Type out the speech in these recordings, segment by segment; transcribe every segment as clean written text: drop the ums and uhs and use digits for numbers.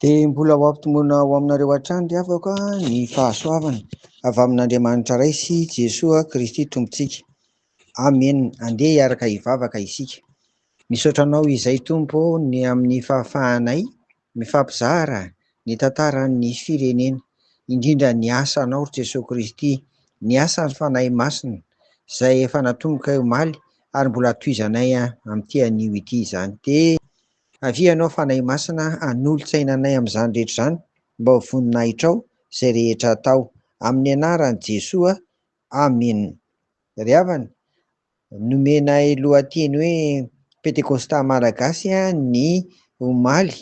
Dia mbola ho ampitomboina ho aminareo hatrany ry havako ny fahasoavana avy amin'Andriamanitra Ray sy Jesoa Kristy Tompontsika. Amena. Andeha hiaraka hivavaka isika. Misaotra Anao izay Tompo ô ny amin'ny fahafahanay mifampizara ny tantaran'ny firenena, indrindra ny asanao ry Jesoa Kristy, ny asan'ny Fanahy Masina izay efa natombokay omaly ary mbola tohizanay amin'ity anio ity izany. Dia Avia Ianao Fanahy Masina hanolo-tsaina anay amin'izany rehetra izany mba ho voninahitrao izay rehetra atao. Amin'ny anaran'i Jesoa. Amena. Ry havana, nomenay lohateny hoe Pentekosta Malagasy ny omaly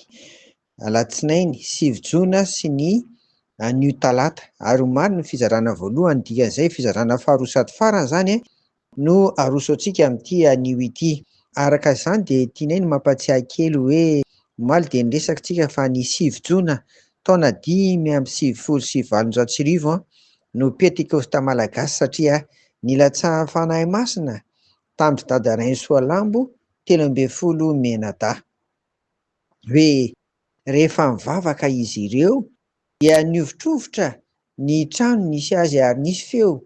alatsinainy 9 jona sy ny anio talata ary omaly ny fizarana voalohany, dikan'izay fizarana faharoa sady farany izany no aroso antsika amin'ity anio ity. Araka izany dia tianay ny mampatsiahy kely hoe omaly dia niresaka isika fa ny 9 jona taona 1895 no Pentekosta Malagasy satria nilatsahan'ny Fanahy Masina tamin-dry Dada Rainisoalambo 13 mianadahy. Hoe rehefa nivavaka izy ireo dia nihovitrovitra ny trano nisy azy ary nisy feo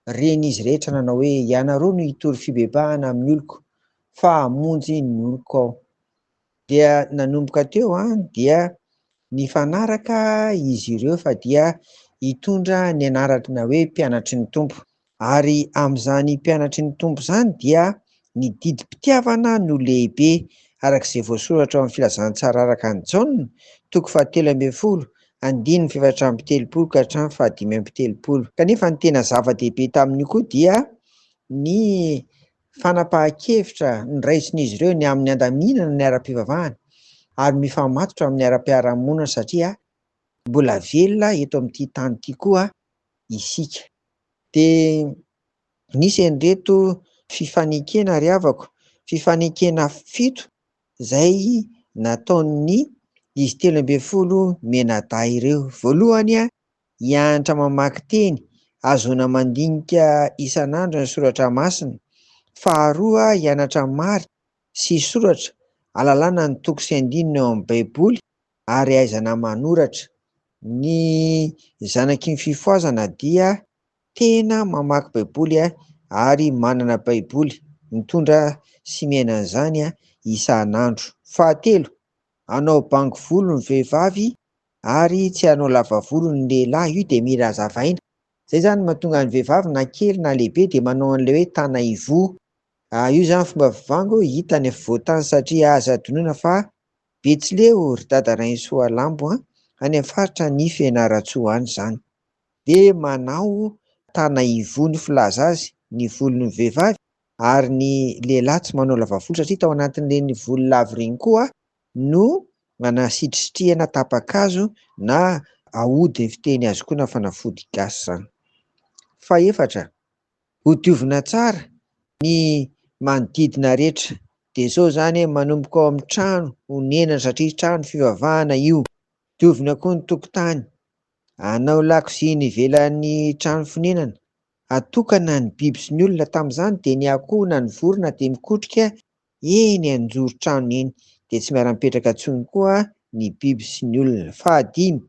ren'izy rehetra nanao hoe, Ianareo no hitory fibebahana amin'ny oloko, fa hamonjy ny oloko aho. Dia nanomboka teo dia nifanaraka izy ireo fa dia hitondra ny anarana hoe mpianatry ny Tompo. Ary amin'izany mpianatry ny Tompo izany dia ny didim-pitiavana no lehibe, araka izay voasoratra ao amin'ny Filazantsara araka an'i Jaona, toko fahatelo ambin'ny folo, andininy faha-34 ka hatramin'ny faha-35. Kanefa ny tena zava-dehibe tamin'io koa dia ny fanapahan-kevitra noraisin'izy ireo ny amin'ny handaminana ny ara-pivavahana ary mifamatotra amin'ny ara-piarahamonina satria mbola velona eto amin'ity tany ity koa isika. Dia nisy an'ireto fifanekena ry havako, fifanekena fito izay nataon'ny izy 13 mianadahy ireo. Voalohany, hianatra mamaky teny, ahazoana mandinika isan'andro ny soratra masina. Faharoa, hianatra marika sy soratra, ahalalana ny toko sy andininy ao amin'ny Baiboly ary ahaizana manoratra. Ny zanaky ny fifohazana dia tena mamaky Baiboly ary manana Baiboly, mitondra sy miaina an'izany isan'andro. Fahatelo, hanao bango volo ny vehivavy ary tsy hanao lava volo ny lehilahy, io dia mila hazavaina. Izay izany no mahatonga ny vehivavy na kely na lehibe dia manao an'ilay hoe tana ivoho. Io izany fomba fivango hita any afovoan-tany satria aza adinoina fa Betsileo ry Dada Rainisoalambo a! Any amin'ny faritra ny Fianarantsoa any izany. Dia manao tana ivoho ny filaza azy ny volon'ny vehivavy ary ny lehilahy tsy manao lava volo satria tao anatin'ireny volo lava ireny koa no nanasitrisitrihana tapa-kazo na aody ny fiteny azy koa na fanafody gasy izany. Fahefatra, Hodiovina tsara ny manodidina rehetra. Dia izao izany manomboka ao amin'ny trano honenana satria trano fivavahana io. Diovina koa ny tokotany. Hanao lakozia ny ivelan'ny trano fonenana. Atokana ny biby sy ny olona. Tamin'izany dia ny akoho na ny vorona dia mikotrika eny anjoron-trano eny. Dia tsy miara-mipetraka intsony koa ny biby sy ny olona. Fahadimy,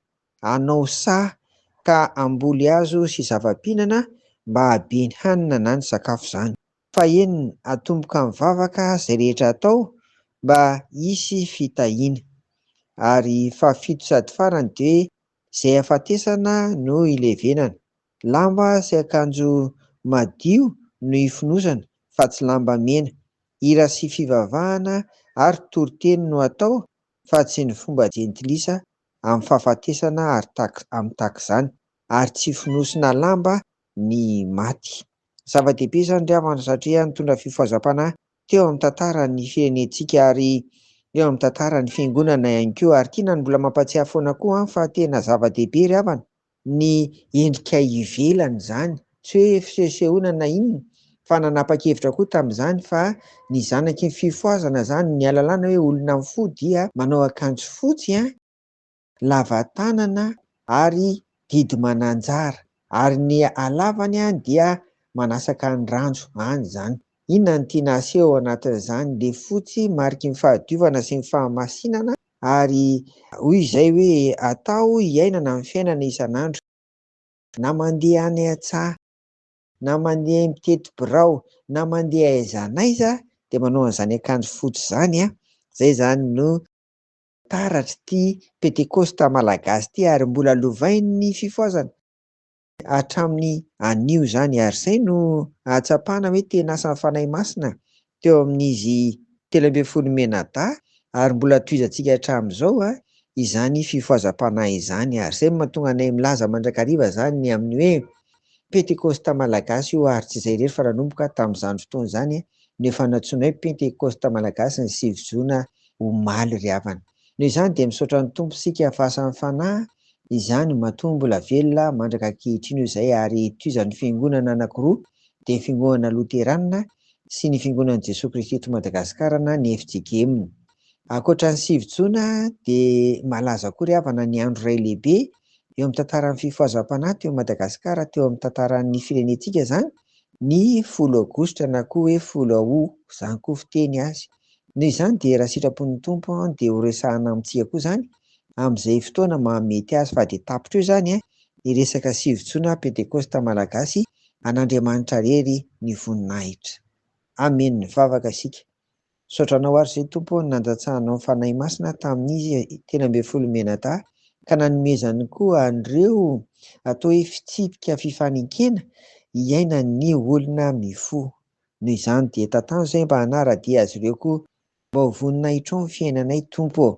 hanao saha ka hamboly hazo sy zava-pihinana mba hahabe ny hanina na ny sakafo izany. Fahenina, atomboka amin'ny vavaka izay rehetra atao mba hisy fitahiana. Ary fahafito sady farany dia hoe izay hahafatesana no hilevenana. Lamba sy akanjo madio no hifonosana fa tsy lamba mena. Hira sy fivavahana ary toriteny no atao fa tsy ny fomba jentilisa amin'ny fahafatesana ary amin'ny tahaka izany, ary tsy fonosina lamba ny maty. Zava-dehibe izany ry havana satria nitondra fifohazam-panahy teo amin'ny tantaran'ny firenentsika ary eo amin'ny tantaran'ny fiangonana ihany koa. Ary tiana ny mbola mampatsiahy foana koa fa tena zava-dehibe ry havana ny endrika ivelany izany, tsy hoe fisehosehoana na inona fa nanapa-kevitra koa tamin'izany fa ny zanaky ny fifohazana izany, ny ahalalana hoe olona mifoha dia manao akanjo fotsy, lava tanana ary didy mananjara ary ny halavany dia manasaka ny ranjo any izany. Inona no tiana aseho ao anatin'izany? Le fotsy mariky ny fahadiovana sy ny fahamasinana. Ary hoy izay hoe atao hiainana amin'ny fiainana isan'andro, na mandeha any an-tsaha, na mandeha mitety birao, na mandeha aiza n'aiza dia manao an'izany akanjo fotsy izany. Izay izany no taratr'ity Pentekosta malagasy ity ary mbola lovain'ny fifohazana hatramin'ny anio izany. Ary izay no ahatsapana hoe tena asan'ny Fanahy Masina teo amin'izy 13 mianadahy ary mbola tohizantsika hatramin'izao izany fifohazam-panahy izany. Ary izay no mahatonga anay milaza mandrakariva izany ny amin'ny hoe Pentekosta malagasy io, ary tsy izay irery fa nanomboka tamin'izany fotoana izany no efa nantsoina hoe Pentekosta malagasy ny 9 jona omaly ry havana. Noho izany dia misaotra ny Tompo isika fa asan'ny Fanahy izany matoa mbola velona mandraka ankehitriny io izay, ary tohizan'ny fiangonana anankiroa dia ny fiangonana loterana sy ny fiangonan'i Jesoa Kristy eto Madagasikara na ny FJKM. Ankoatra ny 9 jona dia malaza koa ry havana ny andro iray lehibe eo amin'ny tantaran'ny fifohazam-panahy teo Madagasikara, teo amin'ny tantaran'ny firenentsika izany, ny 10 aogositra na koa hoe 10 août, izany koa fiteny azy. Noho izany dia raha sitrapon'ny Tompo dia ho resahana amintsika koa izany amin'izay fotoana mahamety azy, fa dia tapitra eo izany ny resaka 9 jona Pentekosta malagasy, an'Andriamanitra irery ny voninahitra. Amen. Mivavaka isika. Misaotra Anao ary izay Tompo ô nandatsahanao ny Fanahy Masina tamin'izy 13 mianadahy ka nanomezany koa an'ireo atao hoe fitsipika fifanenkena hiainan'ny olona mifoha. Noho izany dia tantano izay mba hanara-dia azy ireo koa mba ho voninahitrao ny fiainanay Tompo ô.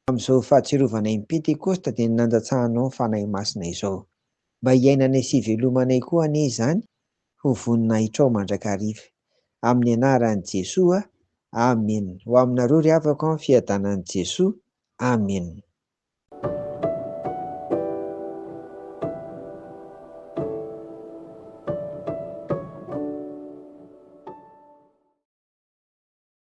Amin'izao fahatsiarovanay ny Pentekosta dia ny nandatsahanao ny Fanahy Masina izao. Mba hiainanay sy hivelomanay koa anie izany ho voninahitrao mandrakariva. Amin'ny anaran'i Jesoa, Amen. Ho aminareo ry havako an, fiadanan'i Jesoa. Amen.